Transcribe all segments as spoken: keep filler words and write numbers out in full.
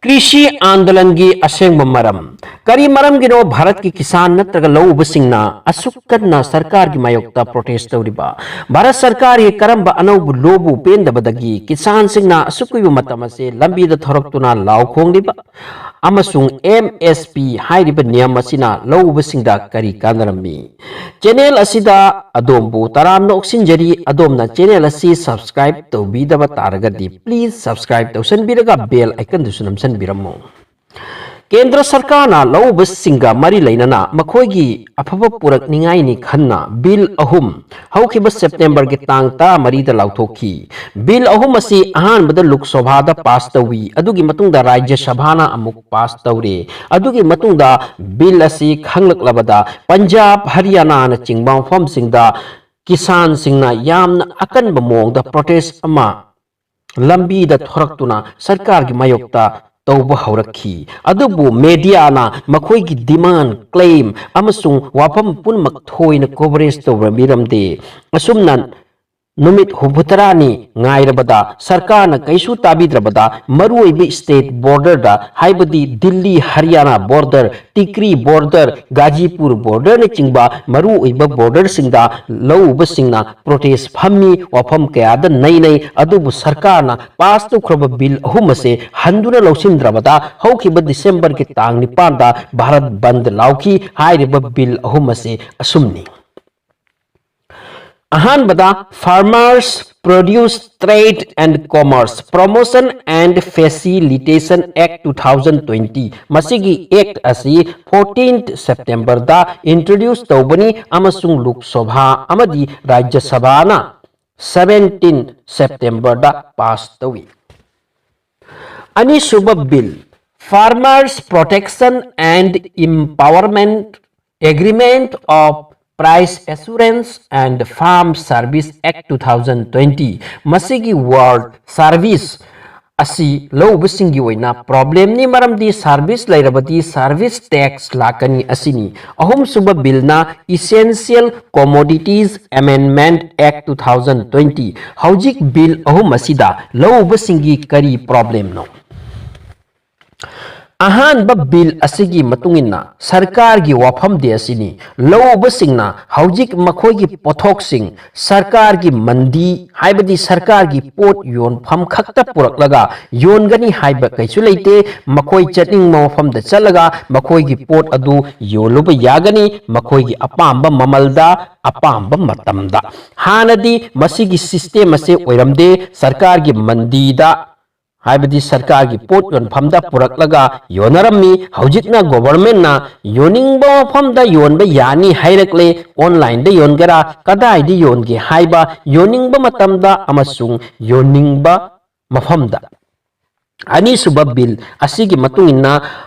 ꯀ꯭ꯔꯤꯁꯤ ꯑꯥꯟꯗꯣꯂꯟꯒꯤ ꯑꯁꯦꯡꯕ ꯃꯔꯝ꯫ ꯀꯔꯤ ꯃꯔꯝꯒꯤꯅꯣ ꯚꯥꯔꯠꯀꯤ ꯀꯤꯁꯥꯟ ꯅꯠꯇ꯭ꯔꯒ ꯂꯧꯎꯕꯁꯤꯡꯅ ꯑꯁꯨꯛ ꯀꯟꯅ ꯁꯔꯀꯥꯔꯒꯤ ꯃꯥꯌꯣꯛꯇ ꯄ꯭ꯔꯣꯇꯦꯁ ꯇꯧꯔꯤꯕ? ꯚꯥꯔꯠ ꯁꯔꯀꯥꯔꯒꯤ ꯀꯔꯝꯕ ꯑꯅꯧꯕ ꯂꯣꯕꯨ ꯄꯦꯟꯗꯕꯗꯒꯤ ꯀꯤꯁꯥꯟꯁꯤꯡꯅ ꯑꯁꯨꯛ ꯀꯨꯏꯕ ꯃꯇꯝ ꯑꯁꯦ ꯂꯝꯕꯤꯗ ꯊꯣꯔꯛꯇꯨꯅ ꯂꯥꯎ ꯈꯣꯡꯂꯤꯕ? ꯑꯃꯁꯨꯡ ꯑꯦꯝ ꯑꯦꯁ ꯄꯤ ꯍꯥꯏꯔꯤꯕ ꯅꯤꯌꯝ ꯑꯁꯤꯅ ꯂꯧꯎꯕꯁꯤꯡꯗ ꯀꯔꯤ ꯀꯥꯟꯅꯔꯝꯃꯤ? ꯆꯦꯅꯦꯜ ꯑꯁꯤꯗ ꯑꯗꯣꯝꯕꯨ ꯇꯔꯥꯝꯅ ꯑꯣꯛꯁꯤꯟꯖꯔꯤ꯫ ꯑꯗꯣꯝꯅ ꯆꯦꯅꯦꯜ ꯑꯁꯤ ꯁꯕꯁꯀ꯭ꯔꯥꯏꯕ ꯇꯧꯕꯤꯗꯕ ꯇꯥꯔꯒꯗꯤ, ꯄ꯭ꯂꯤꯖ ꯁꯕꯁꯀ꯭ꯔꯥꯏꯕ ꯇꯧꯁꯟꯕꯤꯔꯒ ꯕꯦꯜ ꯑꯥꯏꯀꯟꯗꯨꯁꯨ ꯅꯝꯁꯟꯕꯤꯔꯝꯃꯨ꯫ ꯀꯦꯟꯗ꯭ꯔ ꯁꯔꯀꯥꯔꯅ ꯂꯧꯎꯕꯁꯤꯡꯒ ꯃꯔꯤ ꯂꯩꯅꯅ ꯃꯈꯣꯏꯒꯤ ꯑꯐꯕ ꯄꯨꯔꯛꯅꯤꯡꯉꯥꯏꯅꯤ ꯈꯟꯅ ꯕꯤꯜ ꯑꯍꯨꯝ ꯍꯧꯈꯤꯕ ꯁꯦꯞꯇꯦꯝꯕꯔꯒꯤ ꯇꯥꯡ ꯇꯔꯥꯃꯔꯤꯗ ꯂꯥꯎꯊꯣꯛꯈꯤ꯫ ꯕꯤꯜ ꯑꯍꯨꯝ ꯑꯁꯤ ꯑꯍꯥꯟꯕꯗ ꯂꯣꯛ ꯁꯚꯥꯗ ꯄꯥꯁ ꯇꯧꯏ, ꯑꯗꯨꯒꯤ ꯃꯇꯨꯡꯗ ꯔꯥꯖ꯭ꯌ ꯁꯚꯥꯅ ꯑꯃꯨꯛ ꯄꯥꯁ ꯇꯧꯔꯦ꯫ ꯑꯗꯨꯒꯤ ꯃꯇꯨꯡꯗ ꯕꯤꯜ ꯑꯁꯤ ꯈꯪꯂꯛꯂꯕꯗ ꯄꯟꯖꯥꯕ, ꯍꯔꯤꯌꯥꯅꯥꯅꯆꯤꯡꯕ ꯃꯐꯝꯁꯤꯡꯗ ꯀꯤꯁꯥꯟꯁꯤꯡꯅ ꯌꯥꯝꯅ ꯑꯀꯟꯕ ꯃꯑꯣꯡꯗ ꯄ꯭ꯔꯣꯇꯦꯁ ꯑꯃ ꯂꯝꯕꯤꯗ ꯊꯣꯔꯛꯇꯨꯅ ꯁꯔꯀꯥꯔꯒꯤ ꯃꯥꯌꯣꯛꯇ ꯇꯧꯕ ꯍꯧꯔꯛꯈꯤ꯫ ꯑꯗꯨꯕꯨ ꯃꯦꯗꯤꯌꯥꯅ ꯃꯈꯣꯏꯒꯤ ꯗꯤꯃꯥꯟ, ꯀ꯭ꯂꯦꯝ ꯑꯃꯁꯨꯡ ꯋꯥꯐꯝ ꯄꯨꯝꯅꯃꯛ ꯊꯣꯏꯅ ꯀꯣꯚꯔꯦꯖ ꯇꯧꯔꯝꯕꯤꯔꯝꯗꯦ꯫ ꯑꯁꯨꯝꯅ ꯅꯨꯃꯤꯠ ꯍꯨꯝꯐꯨꯇꯔꯥꯅꯤ ꯉꯥꯏꯔꯕꯗ ꯁꯔꯀꯥꯔꯅ ꯀꯩꯁꯨ ꯇꯥꯕꯤꯗ꯭ꯔꯕꯗ ꯃꯔꯨꯑꯣꯏꯕ ꯁ꯭ꯇꯦꯠ ꯕꯣꯔꯗꯔꯗ, ꯍꯥꯏꯕꯗꯤ ꯗꯤꯜꯂꯤ, ꯍꯔꯤꯌꯥꯅꯥ ꯕꯣꯔꯗꯔ, ꯇꯤꯀ꯭ꯔꯤ ꯕꯣꯔꯗꯔ, ꯒꯥꯖꯤꯄꯨꯔ ꯕꯣꯔꯗꯔꯅꯆꯤꯡꯕ ꯃꯔꯨꯑꯣꯏꯕ ꯕꯣꯔꯗꯔꯁꯤꯡꯗ ꯂꯧꯎꯕꯁꯤꯡꯅ ꯄ꯭ꯔꯣꯇꯦꯁ ꯐꯝꯃꯤ, ꯋꯥꯐꯝ ꯀꯌꯥꯗ ꯅꯩꯅꯩ꯫ ꯑꯗꯨꯕꯨ ꯁꯔꯀꯥꯔꯅ ꯄꯥꯁ ꯇꯧꯈ꯭ꯔꯕ ꯕꯤꯜ ꯑꯍꯨꯝ ꯑꯁꯦ ꯍꯟꯗꯨꯅ ꯂꯧꯁꯤꯟꯗ꯭ꯔꯕꯗ ꯍꯧꯈꯤꯕ ꯗꯤꯁꯦꯝꯕꯔꯒꯤ ꯇꯥꯡ ꯅꯤꯄꯥꯟꯗ ꯚꯥꯔꯠ ꯕꯟꯗ ꯂꯥꯎꯈꯤ꯫ ꯍꯥꯏꯔꯤꯕ ꯕꯤꯜ ꯑꯍꯨꯝ ꯑꯁꯦ ꯑꯁꯨꯝꯅꯤ꯫ ꯑꯍꯥꯟꯕꯗ, Farmers Produce Trade and Commerce Promotion and Facilitation Act two thousand twenty꯫ ꯃꯁꯤꯒꯤ ꯑꯦꯛ ꯑꯁꯤ ꯐꯣꯔꯇꯤꯟ ꯁꯦꯞꯇꯦꯝꯕꯔꯗ ꯏꯟꯇ꯭ꯔꯣꯗ꯭ꯌꯨꯁ ꯇꯧꯕꯅꯤ ꯑꯃꯁꯨꯡ ꯂꯣꯛ ꯁꯚꯥ ꯑꯃꯗꯤ ꯔꯥꯖ꯭ꯌ ꯁꯚꯥꯅ ꯁꯕꯦꯟꯇꯤꯟ ꯁꯦꯞꯇꯦꯝꯕꯔꯗ ꯄꯥꯁ ꯇꯧꯏ꯫ ꯑꯅꯤꯁꯨꯕ bill, Farmers Protection and Empowerment Agreement of Price Assurance and Farm Service Act two thousand twenty꯫ ꯃꯁꯤꯒꯤ ꯋꯥꯔꯗ ꯁꯥꯔꯚꯤꯁ ꯑꯁꯤ ꯂꯧꯎꯕꯁꯤꯡꯒꯤ ꯑꯣꯏꯅ ꯄ꯭ꯔꯣꯕ꯭ꯂꯦꯝꯅꯤ, ꯃꯔꯝꯗꯤ ꯁꯥꯔꯚꯤꯁ ꯂꯩꯔꯕꯗꯤ ꯁꯥꯔꯚꯤꯁ ꯇꯦꯛꯁ ꯂꯥꯛꯀꯅꯤ ꯑꯁꯤꯅꯤ꯫ ꯑꯍꯨꯝꯁꯨꯕ ꯕꯤꯜꯅ Essential Commodities Amendment Act two thousand twenty꯫ ꯍꯧꯖꯤꯛ ꯕꯤꯜ ꯑꯍꯨꯝ ꯑꯁꯤꯗ ꯂꯧꯎꯕꯁꯤꯡꯒꯤ ꯀꯔꯤ ꯄ꯭ꯔꯣꯕ꯭ꯂꯦꯝꯅꯣ? ꯑꯍꯥꯟꯕ ꯕꯤꯜ ꯑꯁꯤꯒꯤ ꯃꯇꯨꯡ ꯏꯟꯅ ꯁꯔꯀꯥꯔꯒꯤ ꯋꯥꯐꯝꯗꯤ ꯑꯁꯤꯅꯤ, ꯂꯧꯎꯕꯁꯤꯡꯅ ꯍꯧꯖꯤꯛ ꯃꯈꯣꯏꯒꯤ ꯄꯣꯠꯊꯣꯛꯁꯤꯡ ꯁꯔꯀꯥꯔꯒꯤ ꯃꯟꯗꯤ, ꯍꯥꯏꯕꯗꯤ ꯁꯔꯀꯥꯔꯒꯤ ꯄꯣꯠ ꯌꯣꯟꯐꯝ ꯈꯛꯇ ꯄꯨꯔꯛꯂꯒ ꯌꯣꯟꯒꯅꯤ ꯍꯥꯏꯕ ꯀꯩꯁꯨ ꯂꯩꯇꯦ꯫ ꯃꯈꯣꯏ ꯆꯠꯅꯤꯡꯕ ꯃꯐꯝꯗ ꯆꯠꯂꯒ ꯃꯈꯣꯏꯒꯤ ꯄꯣꯠ ꯑꯗꯨ ꯌꯣꯜꯂꯨꯕ ꯌꯥꯒꯅꯤ, ꯃꯈꯣꯏꯒꯤ ꯑꯄꯥꯝꯕ ꯃꯃꯜꯗ, ꯑꯄꯥꯝꯕ ꯃꯇꯝꯗ꯫ ꯍꯥꯟꯅꯗꯤ ꯃꯁꯤꯒꯤ ꯁꯤꯁꯇꯦꯝ ꯑꯁꯦ ꯑꯣꯏꯔꯝꯗꯦ꯫ ꯁꯔꯀꯥꯔꯒꯤ ꯃꯟꯗꯤꯗ, ꯍꯥꯏꯕꯗꯤ ꯁꯔꯀꯥꯔꯒꯤ ꯄꯣꯠ ꯌꯣꯟꯐꯝꯗ ꯄꯨꯔꯛꯂꯒ ꯌꯣꯟꯅꯔꯝꯃꯤ꯫ ꯍꯧꯖꯤꯛꯅ ꯒꯣꯚꯔꯃꯦꯟꯅ ꯌꯣꯟꯅꯤꯡꯕ ꯃꯐꯝꯗ ꯌꯣꯟꯕ ꯌꯥꯅꯤ ꯍꯥꯏꯔꯛꯂꯦ꯫ ꯑꯣꯟꯂꯥꯏꯟꯗ ꯌꯣꯟꯒꯦꯔꯥ, ꯀꯗꯥꯏꯗ ꯌꯣꯟꯒꯦ ꯍꯥꯏꯕ, ꯌꯣꯟꯅꯤꯡꯕ ꯃꯇꯝꯗ ꯑꯃꯁꯨꯡ ꯌꯣꯟꯅꯤꯡꯕ ꯃꯐꯝꯗ꯫ ꯑꯅꯤꯁꯨꯕ ꯕꯤꯜ ꯑꯁꯤꯒꯤ ꯃꯇꯨꯡ ꯏꯟꯅ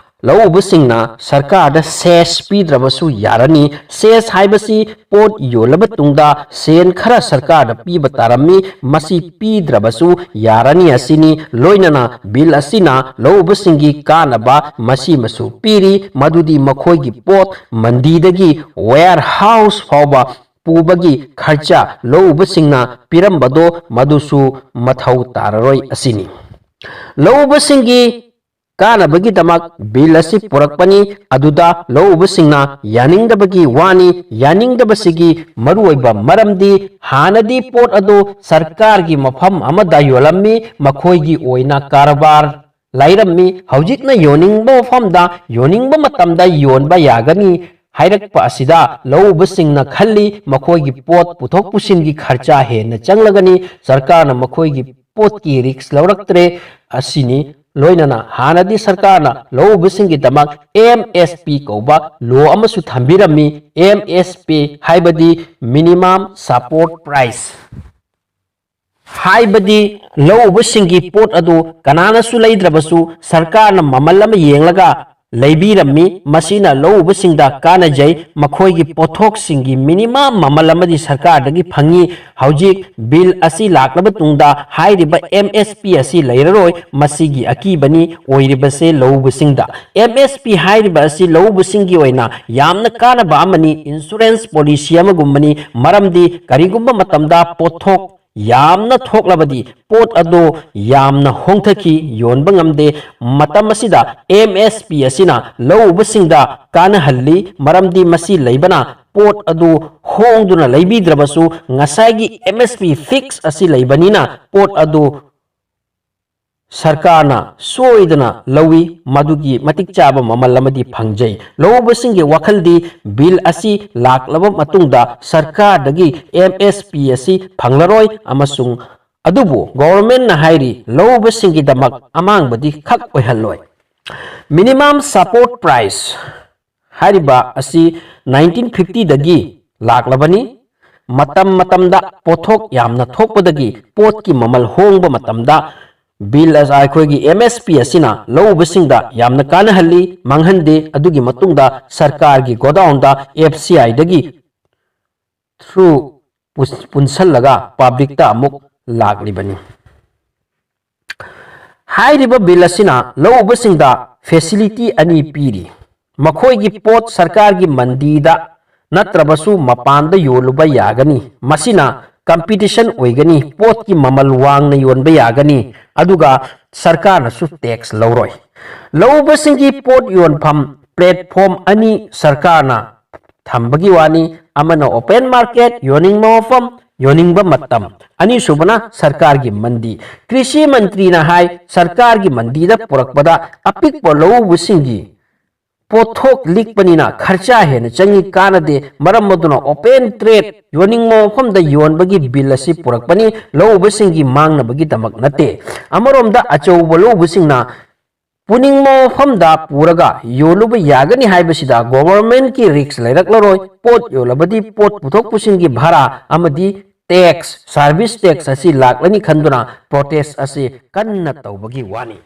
ꯂꯧꯎꯕꯁꯤꯡꯅ ꯁꯔꯀꯥꯔꯗ ꯁꯦꯁ ꯄꯤꯗ꯭ꯔꯕꯁꯨ ꯌꯥꯔꯅꯤ꯫ ꯁꯦꯁ ꯍꯥꯏꯕꯁꯤ ꯄꯣꯠ ꯌꯣꯜꯂꯕ ꯇꯨꯡꯗ ꯁꯦꯟ ꯈꯔ ꯁꯔꯀꯥꯔꯗ ꯄꯤꯕ ꯇꯥꯔꯝꯃꯤ, ꯃꯁꯤ ꯄꯤꯗ꯭ꯔꯕꯁꯨ ꯌꯥꯔꯅꯤ ꯑꯁꯤꯅꯤ꯫ ꯂꯣꯏꯅꯅ ꯕꯤꯜ ꯑꯁꯤꯅ ꯂꯧꯎꯕꯁꯤꯡꯒꯤ ꯀꯥꯟꯅꯕ ꯃꯁꯤꯃꯁꯨ ꯄꯤꯔꯤ, ꯃꯗꯨꯗꯤ ꯃꯈꯣꯏꯒꯤ ꯄꯣꯠ ꯃꯟꯗꯤꯗꯒꯤ ꯋꯦꯌꯔ ꯍꯥꯎꯁ ꯐꯥꯎꯕ ꯄꯨꯕꯒꯤ ꯈꯔꯆ ꯂꯧꯎꯕꯁꯤꯡꯅ ꯄꯤꯔꯝꯕꯗꯣ ꯃꯗꯨꯁꯨ ꯃꯊꯧ ꯇꯥꯔꯔꯣꯏ ꯑꯁꯤꯅꯤ꯫ ꯂꯧꯎꯕꯁꯤꯡꯒꯤ ꯀꯥꯟꯅꯕꯒꯤꯗꯃꯛ ꯕꯤꯜ ꯑꯁꯤ ꯄꯨꯔꯛꯄꯅꯤ, ꯑꯗꯨꯗ ꯂꯧꯎꯕꯁꯤꯡꯅ ꯌꯥꯅꯤꯡꯗꯕꯒꯤ ꯋꯥꯅꯤ꯫ ꯌꯥꯅꯤꯡꯗꯕꯁꯤꯒꯤ ꯃꯔꯨꯑꯣꯏꯕ ꯃꯔꯝꯗꯤ ꯍꯥꯟꯅꯗꯤ ꯄꯣꯠ ꯑꯗꯨ ꯁꯔꯀꯥꯔꯒꯤ ꯃꯐꯝ ꯑꯃꯗ ꯌꯣꯜꯂꯝꯃꯤ, ꯃꯈꯣꯏꯒꯤ ꯑꯣꯏꯅ ꯀꯔꯕꯥꯔ ꯂꯩꯔꯝꯃꯤ꯫ ꯍꯧꯖꯤꯛꯅ ꯌꯣꯟꯅꯤꯡꯕ ꯃꯐꯝꯗ ꯌꯣꯟꯅꯤꯡꯕ ꯃꯇꯝꯗ ꯌꯣꯟꯕ ꯌꯥꯒꯅꯤ ꯍꯥꯏꯔꯛꯄ ꯑꯁꯤꯗ ꯂꯧꯎꯕꯁꯤꯡꯅ ꯈꯜꯂꯤ, ꯃꯈꯣꯏꯒꯤ ꯄꯣꯠ ꯄꯨꯊꯣꯛ ꯄꯨꯁꯤꯟꯒꯤ ꯈꯔꯆ ꯍꯦꯟꯅ ꯆꯪꯂꯒꯅꯤ, ꯁꯔꯀꯥꯔꯅ ꯃꯈꯣꯏꯒꯤ ꯄꯣꯠꯀꯤ ꯔꯤꯛꯁ ꯂꯧꯔꯛꯇ꯭ꯔꯦ ꯑꯁꯤꯅꯤ꯫ ꯂꯣꯏꯅꯅ ꯍꯥꯟꯅꯗꯤ ꯁꯔꯀꯥꯔꯅ ꯂꯧꯎꯕꯁꯤꯡꯒꯤꯗꯃꯛ ꯑꯦꯝ ꯑꯦꯁ ꯄꯤ ꯀꯧꯕ ꯂꯣ ꯑꯃꯁꯨ ꯊꯝꯕꯤꯔꯝꯃꯤ꯫ ꯑꯦꯝ ꯑꯦꯁ ꯄꯤ ꯍꯥꯏꯕꯗꯤ ꯃꯤꯅꯤꯃꯝ ꯁꯄꯣꯔꯠ ꯄ꯭ꯔꯥꯏꯁ꯫ ꯍꯥꯏꯕꯗꯤ ꯂꯧꯎꯕꯁꯤꯡꯒꯤ ꯄꯣꯠ ꯑꯗꯨ ꯀꯅꯥꯅꯁꯨ ꯂꯩꯗ꯭ꯔꯕꯁꯨ ꯁꯔꯀꯥꯔꯅ ꯃꯃꯜ ꯑꯃ ꯌꯦꯡꯂꯒ ꯂꯩꯕꯤꯔꯝꯃꯤ꯫ ꯃꯁꯤꯅ ꯂꯧꯎꯕꯁꯤꯡꯗ ꯀꯥꯟꯅꯖꯩ꯫ ꯃꯈꯣꯏꯒꯤ ꯄꯣꯠꯊꯣꯛꯁꯤꯡꯒꯤ ꯃꯤꯅꯤꯃꯝ ꯃꯃꯜ ꯑꯃꯗꯤ ꯁꯔꯀꯥꯔꯗꯒꯤ ꯐꯪꯉꯤ꯫ ꯍꯧꯖꯤꯛ ꯕꯤꯜ ꯑꯁꯤ ꯂꯥꯛꯂꯕ ꯇꯨꯡꯗ ꯍꯥꯏꯔꯤꯕ ꯑꯦꯝ ꯑꯦꯁ ꯄꯤ ꯑꯁꯤ ꯂꯩꯔꯔꯣꯏ꯫ ꯃꯁꯤꯒꯤ ꯑꯀꯤꯕꯅꯤ ꯑꯣꯏꯔꯤꯕꯁꯦ ꯂꯧꯎꯕꯁꯤꯡꯗ꯫ ꯑꯦꯝ ꯑꯦꯁ ꯄꯤ ꯍꯥꯏꯔꯤꯕ ꯑꯁꯤ ꯂꯧꯎꯕꯁꯤꯡꯒꯤ ꯑꯣꯏꯅ ꯌꯥꯝꯅ ꯀꯥꯟꯅꯕ ꯑꯃꯅꯤ, ꯏꯟꯁꯨꯔꯦꯟꯁ ꯄꯣꯂꯤꯁꯤ ꯑꯃꯒꯨꯝꯕꯅꯤ꯫ ꯃꯔꯝꯗꯤ ꯀꯔꯤꯒꯨꯝꯕ ꯃꯇꯝꯗ ꯄꯣꯠꯊꯣꯛ ꯌꯥꯝꯅ ꯊꯣꯛꯂꯕꯗꯤ ꯄꯣꯠ ꯑꯗꯨ ꯌꯥꯝꯅ ꯍꯣꯡꯊꯈꯤ, ꯌꯣꯟꯕ ꯉꯝꯗꯦ꯫ ꯃꯇꯝ ꯑꯁꯤꯗ M S P ꯑꯁꯤꯅ ꯂꯧꯎꯕꯁꯤꯡꯗ ꯀꯥꯟꯅꯍꯜꯂꯤ, ꯃꯔꯝꯗꯤ ꯃꯁꯤ ꯂꯩꯕꯅ ꯄꯣꯠ ꯑꯗꯨ ꯍꯣꯡꯗꯨꯅ ꯂꯩꯕꯤꯗ꯭ꯔꯕꯁꯨ ꯉꯁꯥꯏꯒꯤ M S P fix ꯑꯁꯤ ꯂꯩꯕꯅꯤꯅ ꯄꯣꯠ ꯑꯗꯨ ꯁꯔꯀꯥꯔꯅ ꯁꯣꯏꯗꯅ ꯂꯧꯏ, ꯃꯗꯨꯒꯤ ꯃꯇꯤꯛ ꯆꯥꯕ ꯃꯃꯜ ꯑꯃꯗꯤ ꯐꯪꯖꯩ꯫ ꯂꯧꯎꯕꯁꯤꯡꯒꯤ ꯋꯥꯈꯜꯗꯤ ꯕꯤꯜ ꯑꯁꯤ ꯂꯥꯛꯂꯕ ꯃꯇꯨꯡꯗ ꯁꯔꯀꯥꯔꯗꯒꯤ M S P ꯑꯁꯤ ꯐꯪꯂꯔꯣꯏ ꯑꯃꯁꯨꯡ ꯑꯗꯨꯕꯨ ꯒꯣꯚꯔꯟꯃꯦꯟꯠꯅ ꯍꯥꯏꯔꯤ ꯂꯧꯎꯕꯁꯤꯡꯒꯤꯗꯃꯛ ꯑꯃꯥꯡꯕꯗꯤ ꯈꯛ ꯑꯣꯏꯍꯜꯂꯣꯏ꯫ Minimum support price ꯍꯥꯏꯔꯤꯕ ꯑꯁꯤ nineteen fiftyꯗꯒꯤ ꯂꯥꯛꯂꯕꯅꯤ꯫ ꯃꯇꯝ ꯃꯇꯝꯗ ꯄꯣꯠꯊꯣꯛ ꯌꯥꯝꯅ ꯊꯣꯛꯄꯗꯒꯤ ꯄꯣꯠꯀꯤ ꯃꯃꯜ ꯍꯣꯡꯕ ꯃꯇꯝꯗ ꯕꯤꯜ ꯑꯁꯤ ꯑꯩꯈꯣꯏꯒꯤ M S P ꯑꯁꯤꯅ ꯂꯧꯎꯕꯁꯤꯡꯗ ꯌꯥꯝꯅ ꯀꯥꯟꯅꯍꯜꯂꯤ, ꯃꯥꯡꯍꯟꯗꯦ꯫ ꯑꯗꯨꯒꯤ ꯃꯇꯨꯡꯗ ꯁꯔꯀꯥꯔꯒꯤ ꯒꯣꯗꯥꯎꯟꯗ F C Iꯗꯒꯤ through ꯄꯨꯟꯁꯤꯜꯂꯒ ꯄꯕ꯭ꯂꯤꯛꯇ ꯑꯃꯨꯛ ꯂꯥꯛꯂꯤꯕꯅꯤ꯫ ꯍꯥꯏꯔꯤꯕ ꯕꯤꯜ ꯑꯁꯤꯅ ꯂꯧꯎꯕꯁꯤꯡꯗ facility ꯑꯅꯤ ꯄꯤꯔꯤ꯫ ꯃꯈꯣꯏꯒꯤ ꯄꯣꯠ ꯁꯔꯀꯥꯔꯒꯤ ꯃꯟꯗꯤꯗ ꯅꯠꯇ꯭ꯔꯕꯁꯨ ꯃꯄꯥꯟꯗ ꯌꯣꯜꯂꯨꯕ ꯌꯥꯒꯅꯤ꯫ ꯃꯁꯤꯅ competition ꯑꯣꯏꯒꯅꯤ, ꯄꯣꯠꯀꯤ ꯃꯃꯜ ꯋꯥꯡꯅ ꯌꯣꯟꯕ ꯌꯥꯒꯅꯤ, ꯑꯗꯨꯒ ꯁꯔꯀꯥꯔꯅꯁꯨ tax ꯂꯧꯔꯣꯏ꯫ ꯂꯧꯎꯕꯁꯤꯡꯒꯤ ꯄꯣꯠ ꯌꯣꯟꯐꯝ platform ꯑꯅꯤ ꯁꯔꯀꯥꯔꯅ ꯊꯝꯕꯒꯤ ꯋꯥꯅꯤ꯫ ꯑꯃꯅ open market, ꯌꯣꯟꯅꯤꯡꯕ ꯃꯐꯝ, ꯌꯣꯟꯅꯤꯡꯕ ꯃꯇꯝ꯫ ꯑꯅꯤꯁꯨꯕꯅ ꯁꯔꯀꯥꯔꯒꯤ ꯃꯟꯗꯤ꯫ ꯀ꯭ꯔꯤꯁꯤ ꯃꯟꯇ꯭ꯔꯤꯅ ꯍꯥꯏ, ꯁꯔꯀꯥꯔꯒꯤ ꯃꯟꯗꯤꯗ ꯄꯨꯔꯛꯄꯗ ꯑꯄꯤꯛꯄ ꯂꯧꯎꯕꯁꯤꯡꯒꯤ ꯄꯣꯠꯊꯣꯛ ꯂꯤꯛꯄꯅꯤꯅ ꯈꯔꯆꯥ ꯍꯦꯟꯅ ꯆꯪꯏ, ꯀꯥꯟꯅꯗꯦ꯫ ꯃꯔꯝ ꯑꯗꯨꯅ open trade, ꯌꯣꯟꯅꯤꯡꯕ ꯃꯐꯝꯗ ꯌꯣꯟꯕꯒꯤ ꯕꯤꯜ ꯑꯁꯤ ꯄꯨꯔꯛꯄꯅꯤ, ꯂꯧꯎꯕꯁꯤꯡꯒꯤ ꯃꯥꯡꯅꯕꯒꯤꯗꯃꯛ ꯅꯠꯇꯦ꯫ ꯑꯃꯔꯣꯝꯗ ꯑꯆꯧꯕ ꯂꯧꯎꯕꯁꯤꯡꯅ ꯄꯨꯅꯤꯡꯕ ꯃꯐꯝꯗ ꯄꯨꯔꯒ ꯌꯣꯜꯂꯨꯕ ꯌꯥꯒꯅꯤ ꯍꯥꯏꯕꯁꯤꯗ ꯒꯣꯚꯔꯟꯃꯦꯟꯠꯀꯤ risk ꯂꯩꯔꯛꯂꯔꯣꯏ꯫ ꯄꯣꯠ ꯌꯣꯜꯂꯕꯗꯤ ꯄꯣꯠ ꯄꯨꯊꯣꯛꯄꯁꯤꯡꯒꯤ ꯚꯥꯔꯥ ꯑꯃꯗꯤ tax, service tax ꯑꯁꯤ ꯂꯥꯛꯂꯅꯤ ꯈꯟꯗꯨꯅ protest ꯑꯁꯤ ꯀꯟꯅ ꯇꯧꯕꯒꯤ ꯋꯥꯅꯤ꯫